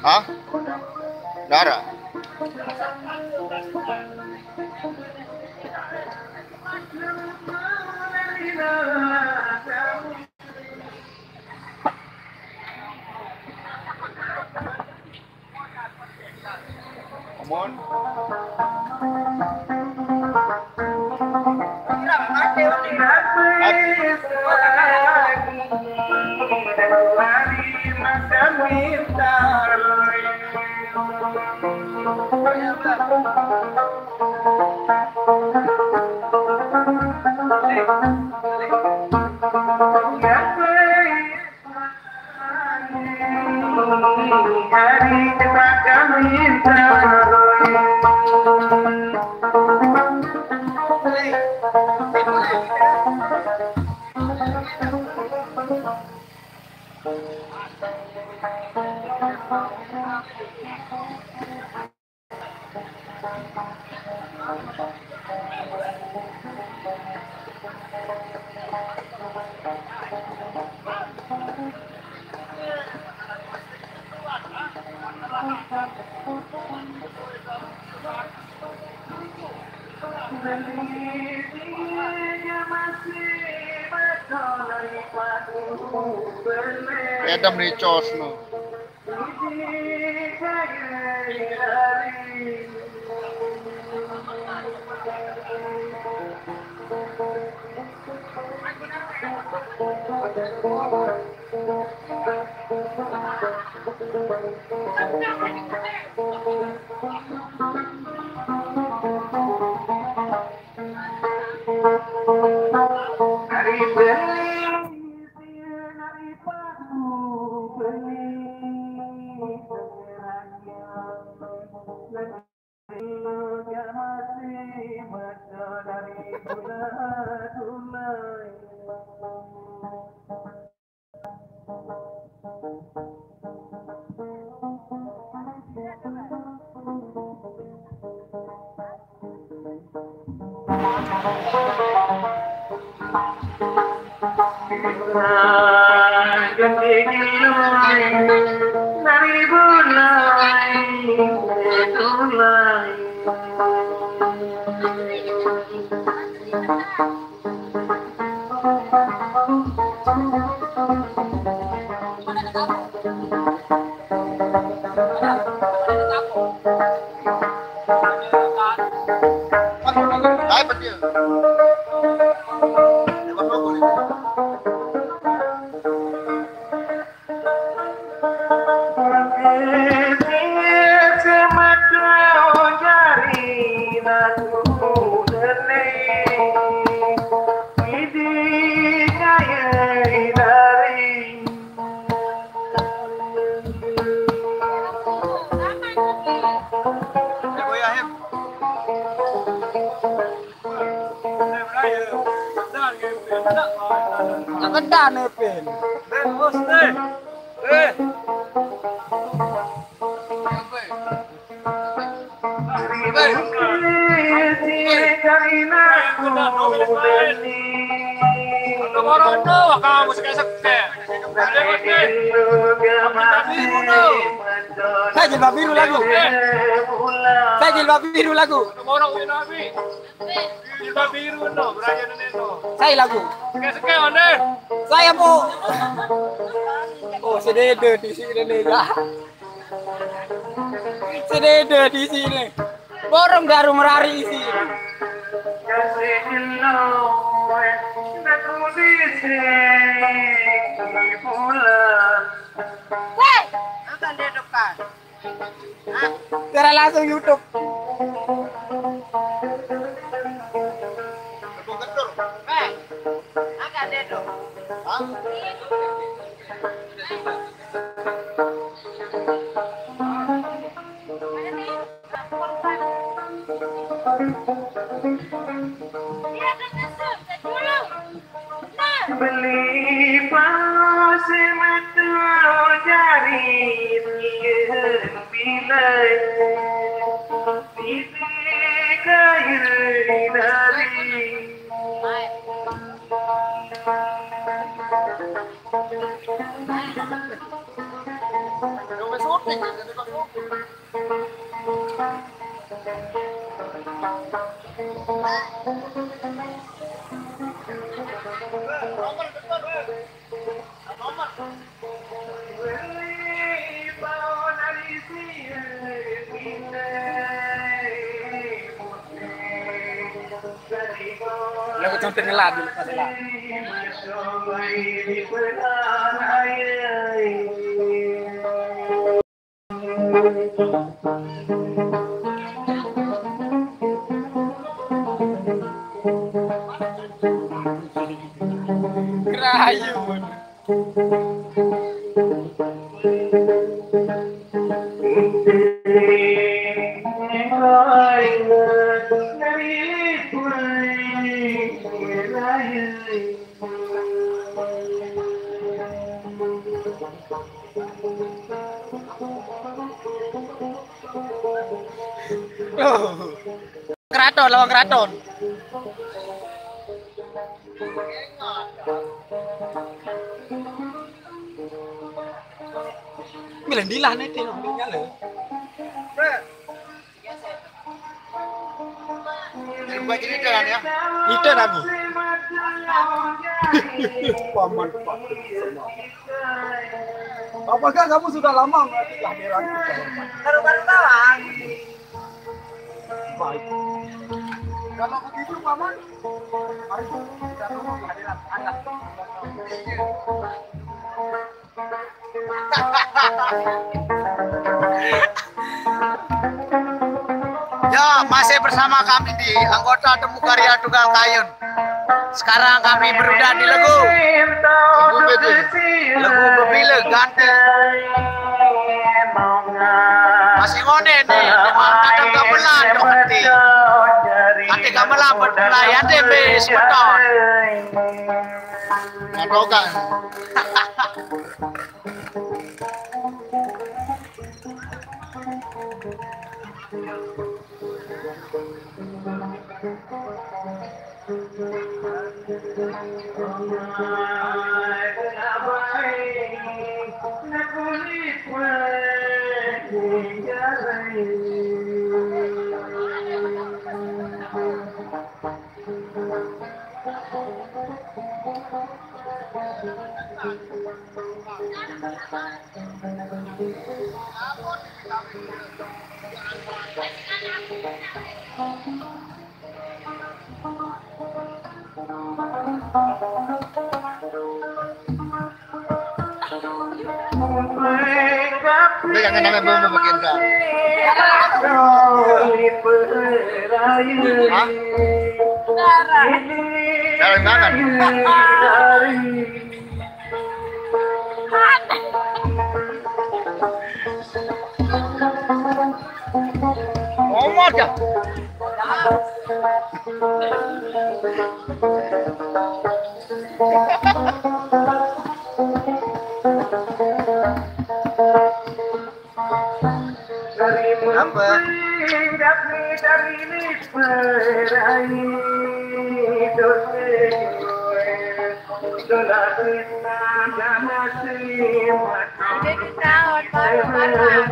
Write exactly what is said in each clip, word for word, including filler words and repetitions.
Hah? Nggak ada. Come on. Adam Richards no. Kedan, Epin. Eh, bos, eh. Eh. Saya jilbab biru lagu. Saya jilbab biru lagu. Saya lagu. Saya mau. Oh, sedede di sini nih, ya. Sedede di sini. Borong daru merari isi. Weh, akan dia depan. Hah? Siaran langsung YouTube. Weh, akan dia dong. Hah? Beli pas metu jari bilai. Bibir kayu dari. Lagu contoh ngelak dulu, pas ngelak. Kerayu. Oh. Keraton, lawang keraton. Milen dilah nih, Tino, milen nyala. Buat cerita kan ya? Itu kami. Paman, Pak. Apakah kamu sudah lama melatih kehadiran kita? Baru-baru doang. Baik. Kalau begitu, Paman, mari kita tunggu kehadiran anak. Ya, masih bersama kami di anggota Temu Karya Tunggal Kayun. Sekarang kami berudah di lagu. Lagu apa itu? Lagu Bebila ganti. Masih ngone nih, dengan kadang gamelan dong hati. Hati gamelan buat mulai, hati bis, betul. Nggak tahu, Kak. Udah, jangan namanya belum bikin dah. Hah? Jangan, jangan. Ngomong aja. Apa? Jadi kita hormat, hormat.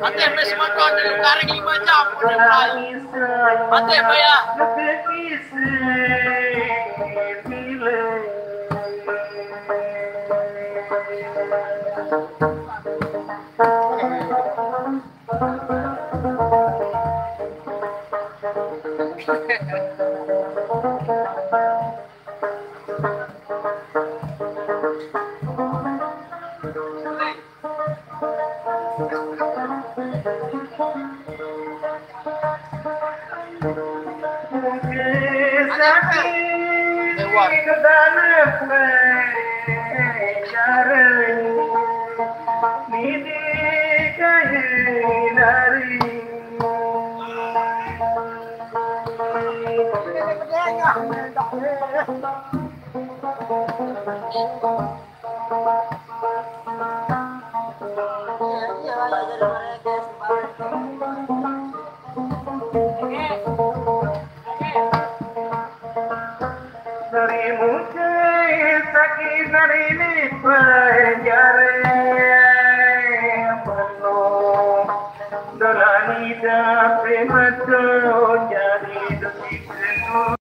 Ate, sampai semua tuh, ate, lu karek lima jam, udah mulai. Ate, bayar. Dari muka sakit dari ini penjara penuh. Dalani tapi betul jadi demi